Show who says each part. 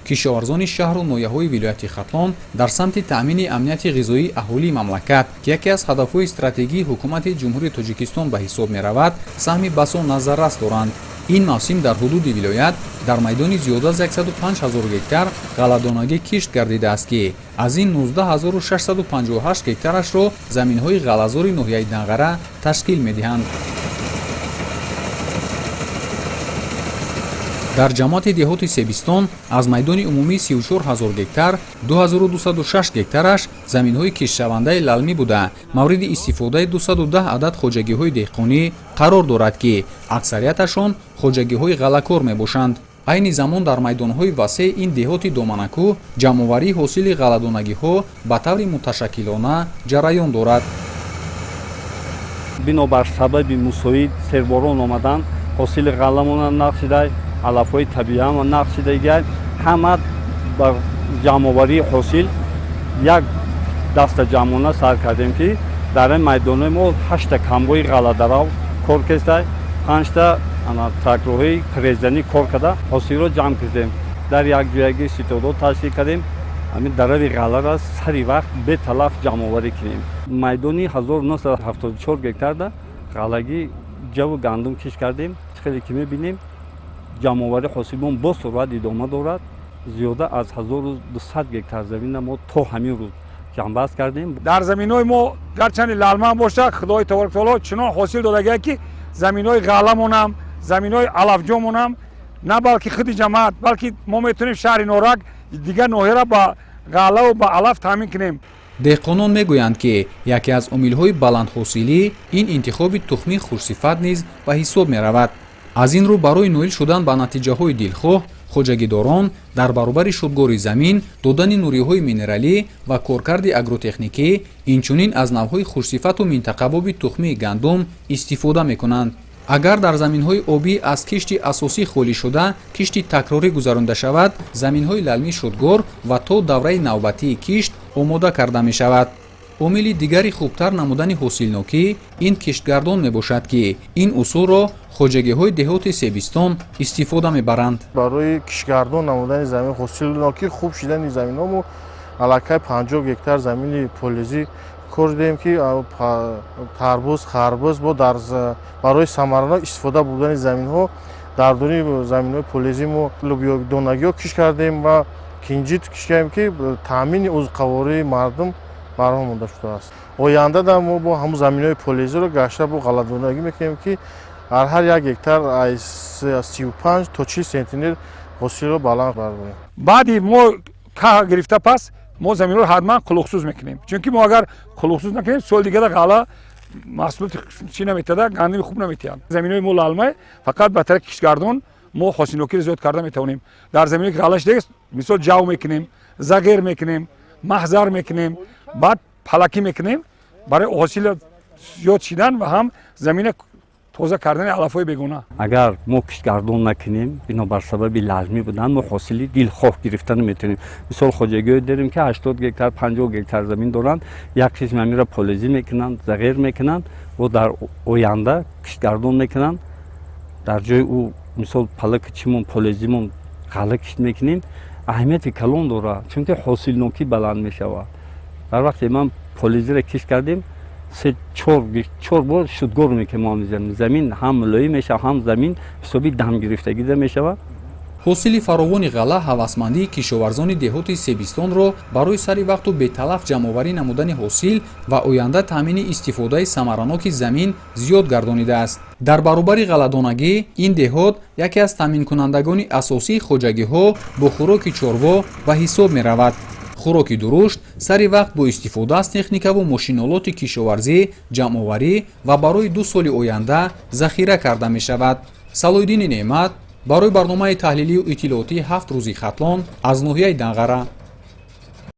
Speaker 1: Кишоварзони шаҳру ноҳияҳои вилояти Хатлон дар самти таъмини амнияти ғизоии аҳолии мамлакат, ки яке аз ҳадафҳои стратегии ҳукумати Ҷумҳурии Тоҷикистон ба ҳисоб меравад, саҳми басо назаррас доранд. Ин мавсим дар ҳудуди вилоят дар майдони зиёда аз 105 ҳазор гектар ғалладонагӣ кишт гардидааст, ки аз ин 19 658 гектарашро заминҳои ғаллазори ноҳияи Данғара ташкил медиҳанд. Дар ҷамоати деҳоти Себистон аз майдони умумии 34 ҳазор гектар 2206 гектараш заминҳои киштшавандаи лалмӣ буда, мавриди истифодаи 210 адад хоҷагиҳои деҳқонӣ қарор дорад, ки аксарияташон хоҷагиҳои ғаллакор мебошанд. Айни замон дар майдонҳои васеи ин деҳоти доманакӯҳ ҷамъоварии ҳосили ғалладонагиҳо ба таври муташаккилона ҷараён дорад.
Speaker 2: Бинобар сабаби мусоид серборон омадан, ҳосили ғалламона нақшидай, алафҳои табииам нақшидагиай. Ҳама ба ҷамъоварии ҳосил як даста ҷамъона сар кардем, ки дар ин майдонҳои мо ҳашта камбои ғалладарав кор кестай, панҷта тракторҳои презанӣ кор карда, ҳосилро ҷамъ кардем. Дар якҷоягӣ ситодҳо ташкил кардем, ҳамин дарави ғалларо сари вақт беталаф ҷамъоварӣ кунем. Майдони 1974 гектарда ғаллагӣ, ҷаву гандум кишт кардем. Хеле ки мебинем, ҷамъоварии ҳосилмон бо суръат идома дорад. Зиёда аз 1200 гектар замина мо то ҳамин рӯз ҷамъбаст кардем.
Speaker 3: Дар заминҳои мо гарчанде лалман бошад, Худои табораку таоло чунон ҳосил додагия, ки заминҳои ғалламонам, заминҳои алафҷомонам, на балки худи ҷамоат, балки мо метавонем шаҳри Норак, дигар ноҳияро ба ғаллаву ба алаф таъмин кунем.
Speaker 1: Деҳқонон мегӯянд, ки яке аз омилҳои баландҳосилӣ ин интихоби тухмии хушсифат низ ба ҳисоб меравад. Аз ин рӯ барои ноил шудан ба натиҷаҳои дилхоҳ хоҷагидорон дар баробари шудгори замин, додани нуриҳои минералӣ ва коркарди агротехникӣ, инчунин аз навъҳои хушсифату минтақабоби тухмии гандум истифода мекунанд. Агар дар заминҳои обӣ аз кишти асосӣ холӣ шуда кишти такрорӣ гузаронида шавад, заминҳои лалмӣ шудгор ва то давраи навбатии кишт омода карда мешавад. Омили дигари хубтар намудани ҳосилнокӣ ин киштгардон мебошад, ки ин усулро хоҷагиҳои деҳоти Себистон истифода мебаранд.
Speaker 4: Барои киштгардон намудани замин, ҳосилнокӣ хуб шидани заминҳо мо аллакай 50 гектар замини полезӣ кор дидем, ки тарбуз, харбуз бо барои самаранок истифода бурдани заминҳо дар дуни заминҳои полезӣ мо лӯбиёдонагиҳо кишт кардем ва кинҷит кишт кардем, ки таъмини озуқавории мардум барҳам монда шудааст. Оянда да мо бо ҳамун заминҳои полезиро гашта бо ғалладонагӣ мекунем, ки ҳар ҳар як гектар аз 35 то 40 сентнер ҳосилро баланд бардорем.
Speaker 3: Баъди мо ка гирифта пас мо заминҳоро ҳатман қулуқсӯз мекунем, чунки мо агар қулуқсӯз накунем, соли дигара ғалла маҳсулоти чӣ наметиҳада, гандуми хуб наметиҳанд. Заминҳои мо лалмай, фақат ба тариқи киштгардон мо ҳосилнокиро зиёд карда метавонем. Дар замине ки ғалла шудагист, мисол, ҷав мекунем, зағир мекунем, маҳзар мекунем, баъд палакӣ мекунем барои ҳосил зиёд шидан ва ҳам замина тоза кардани алафҳои бегона.
Speaker 2: Агар мо киштгардон накунем, бинобар сабаби лалмӣ будан, мо ҳосили дилхоҳ гирифта наметавонем. Мисол, хоҷагиҳое дорем, ки 80 гектар, 50 гектар замин доранд, як қисми ҳаминро полезӣ мекунанд, зағир мекунанд ва дар оянда киштгардон мекунанд. Дар ҷои ӯ, мисол, палаки чимон, полезимон ғалла кишт мекунем. Аҳамияти калон дорад, чунки ҳосилнокӣ баланд мешавад. Дар вақте ман полезиро кишт кардем, се чор бор шудгор мекунем, замин ҳам мулоим мешавад, ҳам замин ҳисоби дамгирифтагида мешавад.
Speaker 1: Ҳосили фаровони ғалла ҳавасмандии кишоварзони деҳоти Себистонро барои сари вақту беталаф ҷамъоварӣ намудани ҳосил ва оянда таъмини истифодаи самараноки замин зиёд гардонидааст. Дар баробари ғалладонагӣ ин деҳот яке аз таъминкунандагони асосии хоҷагиҳо бо хӯроки чорво ба ҳисоб меравад. Хӯроки дурушт сари вақт бо истифода аз техникаву мошинолоти кишоварзӣ ҷамъоварӣ ва барои 2 соли оянда захира карда мешавад. Салоҳиддини Неъмат барои барномаи таҳлилию иттилоотии «Ҳафт рӯзи Хатлон» аз ноҳияи Данғара.